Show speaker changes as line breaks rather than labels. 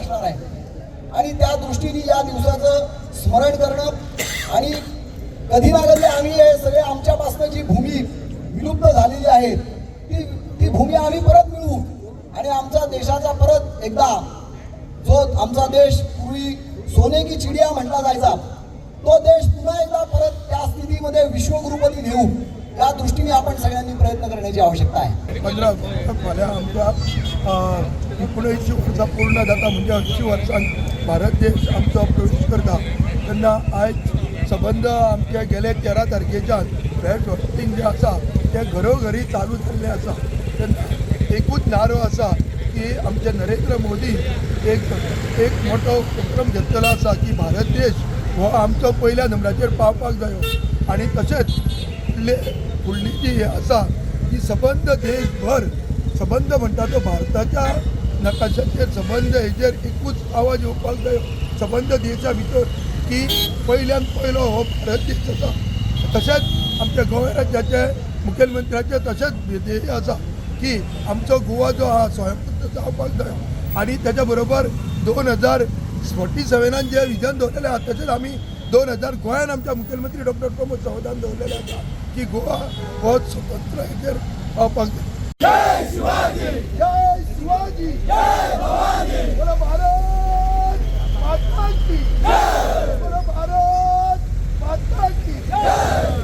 असणार आहे. आणि त्या दृष्टीने या दिवसाचं स्मरण करणं आणि कधी ना कधी आम्ही हे सगळे आमच्यापासनं जी भूमी विलुप्त झालेली आहे, ती ती भूमी आम्ही परत मिळवू आणि आमचा देशाचा परत एकदा, जो आमचा देश पूर्वी सोने की चिडिया म्हटला जायचा, तो देश पुन्हा एकदा परत त्या स्थितीमध्ये विश्वगुरुपदी नेऊ, या दृष्टीने आपण सगळ्यांनी प्रयत्न करण्याची आवश्यकता आहे.
15 ऑगस्टाक फाल्यां आमच्या 79 वर्सां पूर्ण जाता, म्हणजे 80 वर्सां भारत देश आमचो प्रवेश करता. तेन्ना आयज सबंद आमचे गेले 13 तारखेच्यान फ्लॅग होस्टिंग जें आसा तें घरोघरी चालू जाल्लें आसा. तेन्ना एकूच नारो आसा की आमचे नरेंद्र मोदी एक एक मोठो उपक्रम घेतलेलो आसा की भारत देश हो आमचो पयल्या नंबराचेर पावपाक जायो. आनी तशेंच फुडले फुडली जी हे आसा ती सबंद देशभर, सबंद म्हणटा तो भारताच्या नकाशाचेर, सबंद हेजेर एकूच आवाज येवपाक जायो सबंद देशा भितर की पयल्यान पयलो हो भारत देश आसा. तशेंच आमच्या गोंय राज्याचे मुखेलमंत्र्याचे तशेंच ध्येय आसा की आमचो गोवा जो आहा स्वयंपूर्ण जावपाक जायो. आनी तेच्या बरोबर 2047 जे विजन दवरलेलें आहा, तशेंच आमी 2000 गोंयान आमच्या मुखेलमंत्री डॉक्टर प्रमोद सावंतान दवरलेलें आसा की गोवा हो स्वतंत्र हेजेर पावपाक जाय. जय शिवाजी, जय शिवाजी, जय भवानी. बोलो भारत माता की जय. बोलो भारत माता की जय.